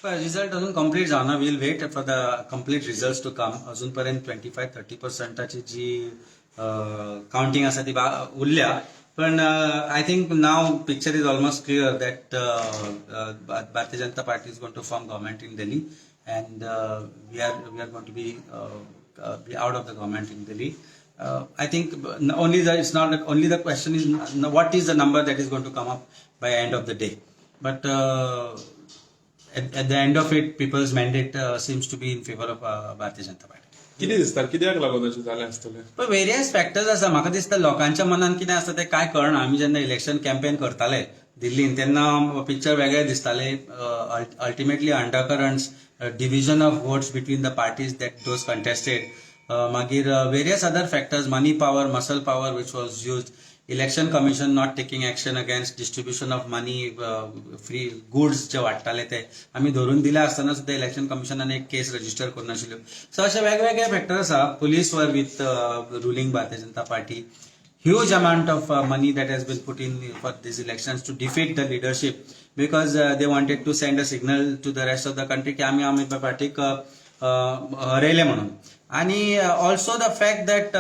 Result अजून complete जावना. We'll wait for the complete result to come. अजून पर्यंत 25 30 पर्संटाची जी काउंटिंग आसा ती उरल्या, पण I think now picture is almost clear that Bharatiya Janata Party is going to form government in Delhi and we are going to be out of the government in Delhi. I think only the it's not only, the question is what is the number that is going to come up by end of the day. But at the end of it, people's mandate seems to be in favor of Bharatiya Janata Party. कितें दिसता, कित्याक लागून अशें जालें आसतलें? पण various factors आसा. म्हाका दिसता लोकांच्या मनान कितें आसता तें काय कळना. आमी जेन्ना इलेक्शन कॅम्पेन करताले दिल्लीन तेन्ना पिक्चर वेगळें दिसताले. Ultimately undercurrents, division of votes between the parties that those contested, मागीर various other factors, money power, muscle power which was used, Election Commission not taking action against distribution of money, free goods जे वाडटाले ते आमी धरून दिले आसतना सुद्दां election कमिशनान एक केस register करूं नाशिल्ल्यो. सो अशे वेगवेगळे फॅक्टर आसा. Police were with ruling Bharatiya Janata Party. Huge amount of money that has been put in for these elections to defeat the leadership because they wanted to send a signal to the rest of the country की आमी आम आदमी पार्टीक हरयले म्हणून. आणि also the fact that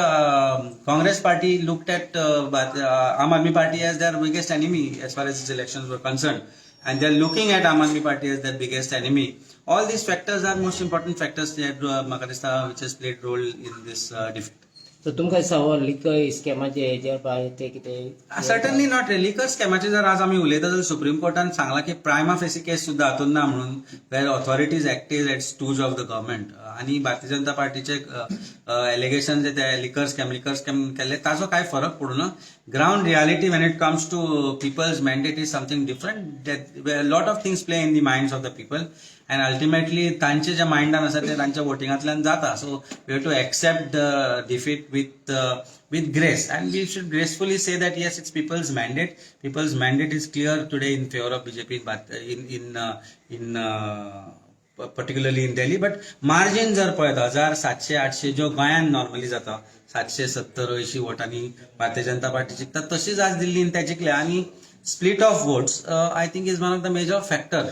Congress Party looked at Aam Aadmi Party as their biggest enemy as far as election were concerned and they are looking at Aam Aadmi Party as their biggest enemy. All these factors are most important factors that म्हाका दिसता which has played role in this defeat. तर तुमकां दिसता हो liquor स्कॅमाचे हेजेर पळय ते कितें? Certainly not. Liquor स्कॅमाचे जर आज आमी उलयता जाल्यार सुप्रीम कोर्टान सांगला की प्रायमा फेसी केस सुद्दां हातून ना म्हणून, where authorities acted as stooge of the government. आनी भारतीय जनता पार्टीचे एलिगेशन जे ते लिकर स्कॅम केल्ले ताचो कांय फरक पडूना. Ground reality when it comes to people's mandate is something different. Lot of things play in the minds of the people and ultimately तांचे जे मायंडान आसा ते तांच्या वोटिंगांतल्यान जाता. So we have to accept the defeat with grace and we should gracefully say that yes, it's people's mandate. People's mandate is clear today in favor of BJP in particularly in Delhi. But margin जर पळयत, हजार सातशे आठशे ज्यो गोंयांत normally जाता, 770 80 वोटांनी Bharatiya Janata party जिखता, तशीच आज दिल्लीन ते जिखले. आनी split of votes, I think, is one of the major factor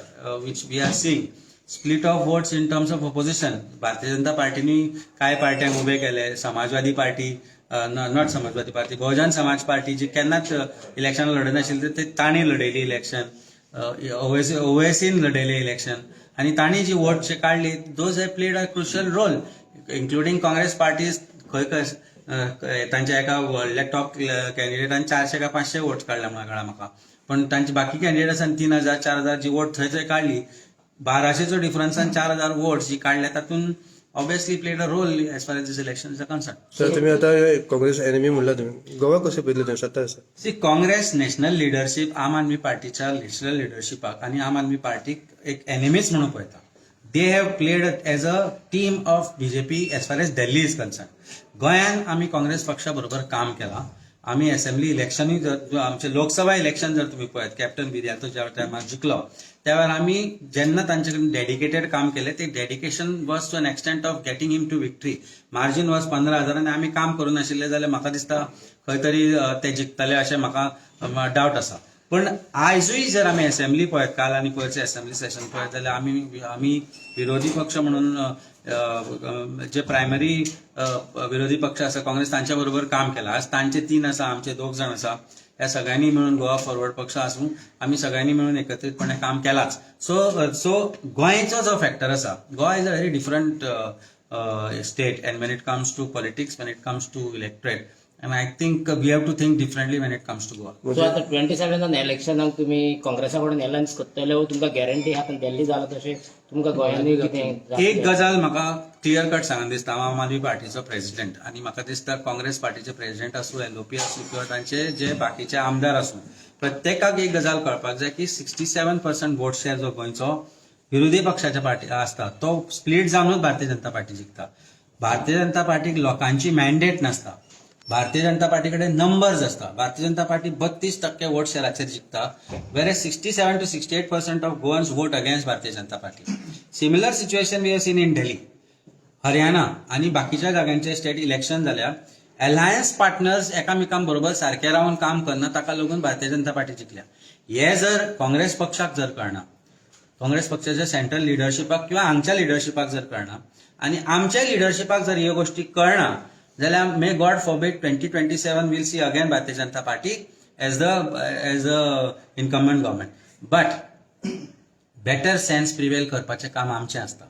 which we are seeing. Split of votes in terms of opposition. Bharatiya Janata पार्टीनी कांय पार्ट्यांक उबे केले. समाजवादी party, not Samajwadi party, Bahujan Samaj party जी केन्नाच election लढनाशिल्ली ते तांणी लढयली election. Owaisi, ओवेसीन लढयले election आनी तांणी जी वोट जे काडली, those have played a crucial role, including Congress parties. खंय खंय तांच्या एका व्हडल्या टॉप कॅन्डिडेटान 400 काय 500 वोट काडले म्हणून कळ्ळा म्हाका, पण तांची बाकी कॅन्डिडेट्सान 3000 4000 जी वोट थंय थंय काडली, 1200चो डिफरन्सान 4000 वोट्स जी काडले, तातूंत obviously played a role as far as this election is concerned. Sir, तुम्ही आता काँग्रेस एनिमी म्हणला तुम्ही, गोवा कशें पळयतले तुम्ही सत्ता आसा? सी, काँग्रेस नॅशनल लिडरशीप आम आदमी पार्टीच्या नॅशनल लिडरशिपाक आनी आम आदमी पार्टीक एक एनिमीच म्हणून पळयता. They have played as a team of BJP as far as Delhi is concerned. गोंयान आमी काँग्रेस पक्षा बरोबर काम केलां. आमी असेंब्ली इलेक्शनूय जर, आमचे लोकसभा इलेक्शन जर तुमी पळयत, कॅप्टन विरियातो ज्या टायमार जिखलो त्या वेळार आमी जेन्ना तांचे कडेन डेडिकेटेड काम केलें, ते dedication was to an extent of getting him to victory. Margin was 15,000 आनी आमी काम करूं नाशिल्ले जाल्यार म्हाका दिसता खंय तरी ते जिखतले अशें म्हाका डावट आसा. पण आयजूय जर आमी असेंब्ली पळयत, काल आनी पयरचे असेंब्ली सेशन पळयत जाल्यार आमी विरोधी पक्ष म्हणून अ, अ, जे प्रायमरी विरोधी पक्ष आसा काँग्रेस, तांच्या बरोबर काम केलां. आज तांचे तीन आसा, आमचे दोग जाण आसा. ह्या सगळ्यांनी मेळून, गोवा फॉरवर्ड पक्ष आसूं, आमी सगळ्यांनी मेळून एकत्रीतपणे काम केलाच. सो गोंयचो जो फॅक्टर आसा, Goa is a very different state and when it comes to politics, when it comes to electorate, and I think we have to think differently when it comes to Goa. So आतां 27 इलेक्शनाक तुमी काँग्रेसा कडेन alliance करतले वो तुमकां guarantee आहा दिल्ली जाला तशें तुमकां गोंयांनी कितें? एक गजाल म्हाका क्लियर कट सांगन दिसता. हांव आम आदमी पार्टीचो प्रेसिडेंट आनी म्हाका दिसता काँग्रेस पार्टीचे प्रेसिडेंट आसूं, एलओपी आसूं किंवा तांचे जे बाकीचे आमदार आसूं, प्रत्येकाक एक गजाल कळपाक जाय की 67% vote share जो गोंयचो विरोधी पक्षाच्या पार्टी आसता तो स्प्लीट जावनूच भारतीय जनता पार्टी जिखता. भारतीय जनता पार्टीक लोकांची मॅन्डेट नासता, भारतीय जनता पार्टी कडेन नंबर्स आसता. Bharatiya Janata party 32% vote शेराचेर जिखता, whereas 67 to 68% of Goans vote against Bharatiya Janata Party. Similar situation we have seen in Delhi, Haryana आणि बाकीच्या जाग्यांचे स्टेट इलेक्शन जाल्या. अलायन्स पार्टनर्स एकामेकां बरोबर सारके रावन काम करना, ताका लागून भारतीय जनता पार्टी जिखल्या. हे जर काँग्रेस पक्षाक जर कळना, काँग्रेस पक्षाच्या सेंट्रल लिडरशिपाक किंवा हांगच्या लिडरशिपाक जर कळना आनी आमच्या लिडरशिपाक जर ह्यो गोश्टी कळना जाल्यार may God forbid, 2027 we'll see again Bharatiya Janata Party as the incumbent government. But better sense prevail करपाचें काम आमचें आसता.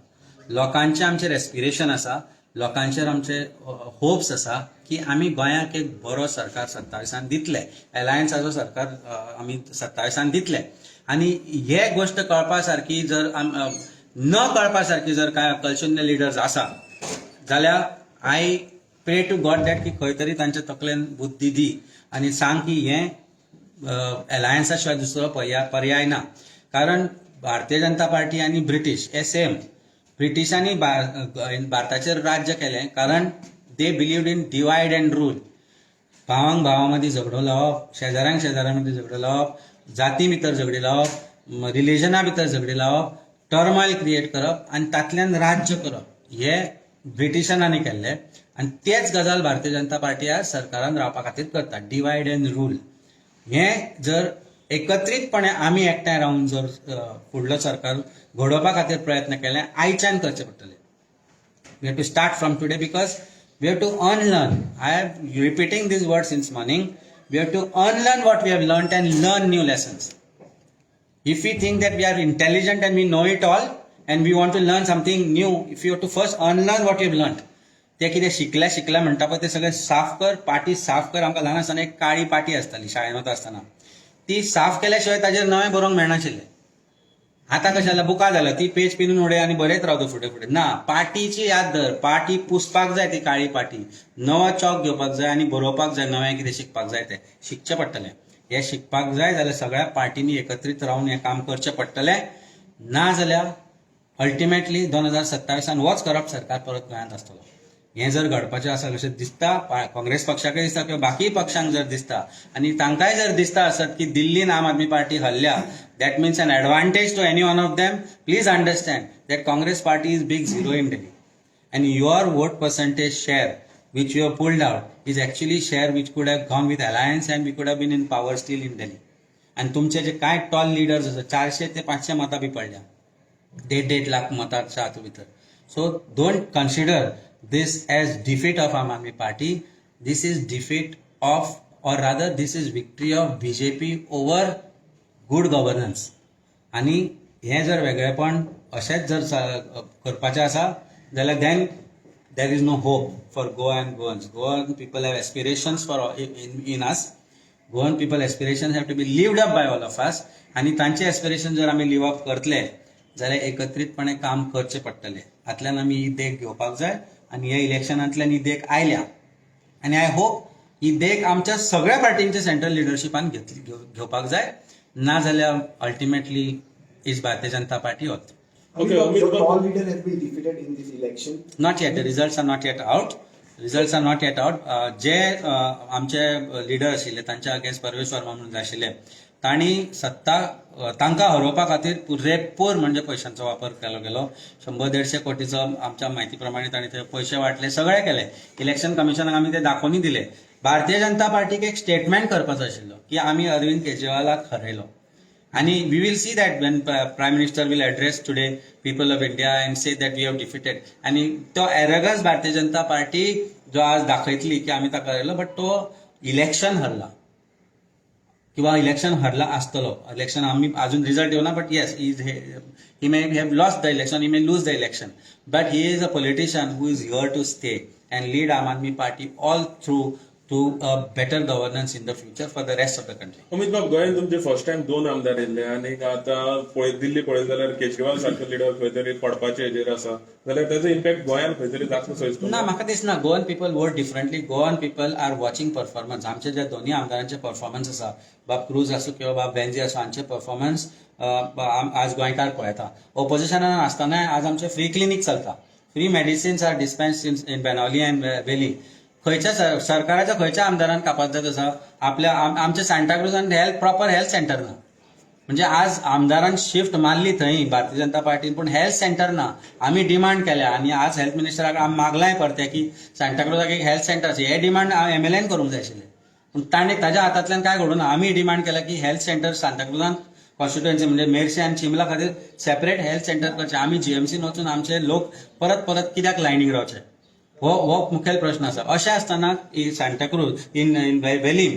लोकांचें आमचेर एस्पिरेशन आसा, लोकांचेर आमचे होप्स आसा की आमी गोंयाक एक बरो सरकार 27 दितले, अलायन्साचो सरकार आमी 27 दितले. आनी हे गोश्ट कळपा सारकी जर न कळपा सारकी जर कांय अक्कलशून्य लिडर्स आसा जाल्यार I pray to God that की खंय तरी तांच्या तकलेन बुद्धी दी आनी सांग की हें अलायन्सा शिवाय दुसरो पर्याय ना. कारण भारतीय जनता पार्टी आनी ब्रिटीश हे सेम. ब्रिटिशांनी भारताचेर राज्य केलें कारण they believed in divide and rule. भावांक भावां मदीं झगडो लावप, शेजाऱ्यांक शेजाऱ्यां मदीं झगडो लावप, जाती भितर झगडी लावप, रिलिजना भितर झगडी लावप, टर्मॉयल क्रिएट करप आनी तातल्यान राज्य करप हे ब्रिटिशांनी केल्ले. आनी तेच गजाल भारतीय जनता पार्टी आज सरकारान रावपा खातीर करता, डिवायड अँड रूल. हें जर एकत्रीतपणे आमी एकठांय रावन जर फुडलो सरकार घडोवपा खातीर प्रयत्न केले, आयच्यान करचे पडटले. We have to start from today because we have to unlearn. I am repeating this word since morning. We have to unlearn what we have learned and learn new lessons. If we think that we are intelligent and we know it all and we want to learn something new, if you have to first unlearn what you have learned. ते कितें शिकल्या शिकल्या म्हणटा पळय, ते सगळें साफ कर, पाटी साफ कर. आमकां ल्हान आसतना एक काळी पाटी आसताली शाळेन वता आसतना, ती साफ केल्या शिवाय ताजेर नवें बरोवंक मेळनाशिल्लें. आतां कशें जालां, बुकां जाल्या, ती पेज पिनून उडय आनी बरयत रावता फुडें फुडें. ना, पाटीची याद धर, पाटी पुसपाक जाय, ती काळी पाटी, नवो चॉक घेवपाक जाय आनी बरोवपाक जाय. नवें कितें शिकपाक जाय तें शिकचें पडटलें. हें शिकपाक जाय जाल्यार सगळ्या पार्टींनी एकत्रीत रावन हें काम करचें पडटलें. ना जाल्यार अल्टिमेटली 2027 होच करप्ट सरकार परत गोंयांत आसतलो. हें जर घडपाचें आसा अशें दिसता काँग्रेस पक्षाकय दिसता किंवा बाकी पक्षांक जर दिसता आनी तांकांय जर दिसता आसत की दिल्लीन आम आदमी पार्टी हरल्या, that means an advantage to any one of them. Please understand that Congress Party is big zero in Delhi and your vote percentage share which you have pulled out is actually share which could have gone with alliance and we could have been in power still in Delhi. आणि तुमचे जे काय toll leaders आसा, 400 ते 500 मतां बी पडल्या, देड देड लाख मतांच्या हातूंत भितर. So don't consider this as defeat of Aam Aadmi Party. This is defeat of, or rather, this is victory of BJP over good governance. आनी हें जर वेगळेपण अशेंच जर करपाचें आसा जाल्यार then there is no hope for Goa and Goans. Goan people have aspirations for in us. Goan people aspirations have to be lived up by all of us. आनी तांचे एस्पिरेशन जर आमी लिव अप करतले जाल्यार एकत्रीतपणे काम करचें पडटलें. हातल्यान आमी ही देख घेवपाक जाय आनी ह्या इलेक्शनांतल्यान ही देख आयल्या आनी I hope ही देख आमच्या सगळ्या पार्टींच्या सेंट्रल लिडरशिपान घेतली घेवपाक जाय. ना जाल्यार ultimately is Bharatiya Janata party वता. Okay, Your Amit tall Babu. Leader has been defeated in this election. Not yet. The results are not yet out. Results are not yet out. जे आमचे leader आशिल्ले, तांच्या against परवेश वर्मा म्हणून आशिल्ले, तांणी सत्ता तांकां हरोवपा खातीर पुरेपूर म्हणजे पयशांचो वापर केलो गेलो. 100-150 कोटीचो आमच्या म्हायती प्रमाणे तांणी ते पयशे वांटले, सगळे केले. इलेक्शन कमिशनाक आमी ते दाखोवनूय दिले. भारतीय जनता पार्टीक एक स्टेटमेंट करपाचो आशिल्लो की आमी अरविंद केजरीवालाक हरयलो. आणि we will see that when Prime Minister will address today people of India and say that we have defeated. आणि तो एरगन्स भारतीय जनता पार्टी जो आज दाखयतली की आमी ताका हरयलो, बट तो इलेक्शन हरला किंवा इलेक्शन हरला आसतलो. इलेक्शन आमी अजून रिजल्ट येवना, but yes, is he may have lost the election, he may lose the election, but he is a politician who is here to stay and lead Aam Aadmi Party all through to a better governance in the future for the rest of the country. Amit बाब, गोंयांत तुमचे first time दोन आमदार येयल्ले आनी आतां पळय दिल्ली पळयत जाल्यार केजरीवाल सारको लिडर खंय तरी पडपाचे हेजेर आसा जाल्यार ताजो इम्पॅक्ट गोंयांत खंय तरी जातलो सो दिसता? ना, म्हाका दिसना. Goan people vote differently. Goan people are watching performance. आमचे जे दोन्ही आमदारांचे परफॉर्मन्स आसा, बाब क्रूज आसूं किंवा बाब वेन्झी आसूं, हांचे परफॉर्मन्स आज गोंयकार पळयता. ओपोजिशनान आसतना आज आमचे फ्री क्लिनीक चलता, free medicines are dispense in Benaulim and Veli. खंयच्या सरकाराच्या खंयच्या आमदारान कापाजदाद आसा आपल्या आमच्या सांताक्रुजान हेल्थ, प्रॉपर हेल्थ सेंटर ना. म्हणजे आज आमदारान शिफ्ट मारली थंय भारतीय जनता पार्टीन, पूण हेल्थ सेंटर ना. आमी डिमांड केल्या आनी आज हेल्थ मिनिस्टराक आमी मागलांय परतें की सांताक्रुजाक एक हेल्थ सेंटर आसा. हे डिमांड एमएलएन करूंक जाय आशिल्लें, पूण ताणें ताज्या हातांतल्यान काय घडूना. आमी डिमांड केल्या की हेल्थ सेंटर सांताक्रुजान काँग्रेस कॉन्स्टिट्युएन्सी म्हणजे मेरशे आनी चिंबला खातीर सेपरेट हेल्थ सेंटर करचें. आमी जीएमसीन वचून आमचे लोक परत परत कित्याक लायनीक रावचे, हो मुखेल प्रश्न आसा. अशें आसतना सांताक्रूज इन वेलीम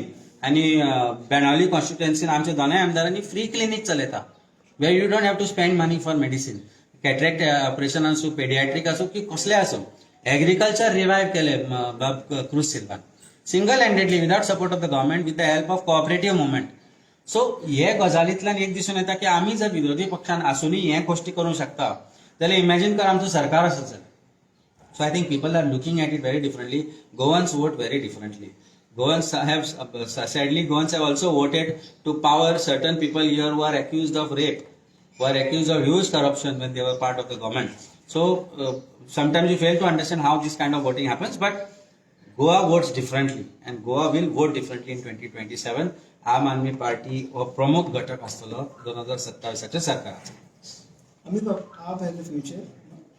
आनी बेणावली कॉन्स्टिट्युएन्सीन आमच्या दोनाय आमदारांनी फ्री क्लिनीक चलयता, where you don't have to spend money for medicine. Cataract operation आसूं, पेडियाट्रीक आसूं की कसलें आसूं. एग्रीकल्चर रिवायव केलें बाब cruise Salwan single handedly, without support of the government, with the help of cooperative movement. So हे गजालींतल्यान एक दिसून येता की आमी जर विरोधी पक्षान आसूनय हे गोश्टी करूंक शकता जाल्यार इमॅजीन कर आमचो सरकार आसत जाल्यार. So I think people are looking at it very differently. Goans vote very differently. Goans have, sadly, Goans have also voted to power certain people here who are accused of rape, who are accused of huge corruption when they were part of the government. So sometimes you fail to understand how this kind of voting happens, but Goa votes differently and Goa will vote differently in 2027. Aam Aadmi party हो प्रमुख घटक आसतलो 2027च्या सरकाराचो. Amit Bab, AAP has the future.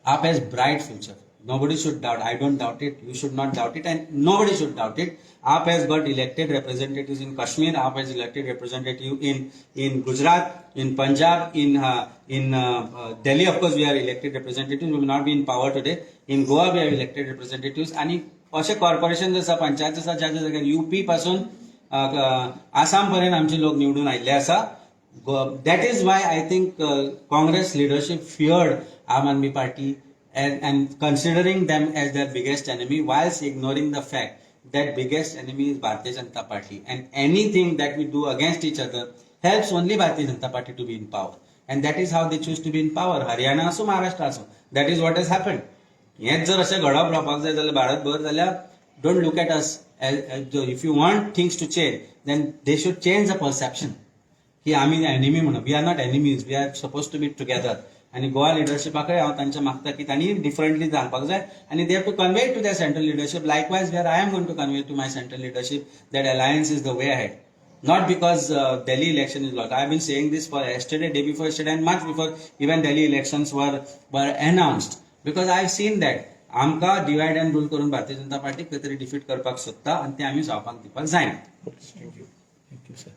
AAP has bright future. Nobody should doubt. I don't doubt it. You should not doubt it, and nobody should doubt it. AAP has got elected representatives in Kashmir. AAP has elected representative in Gujarat, in Punjab, in Delhi. Of course, we are elected representatives. We will not be in power today. In Goa, we have elected representatives. आणि अशे corporation आसा, पंचायत आसा, ज्या ज्या जाग्यार UP पासून आसाम पर्यंत आमचे लोक निवडून आयिल्ले आसा. That is why I think Congress leadership feared Aam Aadmi Party and considering them as their biggest enemy, whilst ignoring the fact that biggest enemy is Bharatiya Janata Party, and anything that we do against each other helps only Bharatiya Janata Party to be in power, and that is how they choose to be in power. Haryana असो, महाराष्ट्र असो, that is what has happened. हेच जर अशें घडप रावपाक जाय जाल्यार भारतभर जाल्यार, don't look at us. If you want things to change, then they should change the perception की आमी एनिमी म्हणून. We are not enemies, we are supposed to be together. आनी गोवा लिडरशिपाकय हांव तांच्या मागता की तांणी डिफरंटली सांगपाक जाय आनी they have to convey to the central leadership, likewise where I am going to convey to my central leadership, that alliance is the way ahead, not because Delhi election is lost. I have been saying this for yesterday, day before yesterday, and much before even Delhi elections were announced. Because I have seen that आमकां divide and rule करून Bharatiya Janata party खंय तरी defeat करपाक सोदता आनी ते आमी जावपाक दिवपाक जायना. Thank you, sir.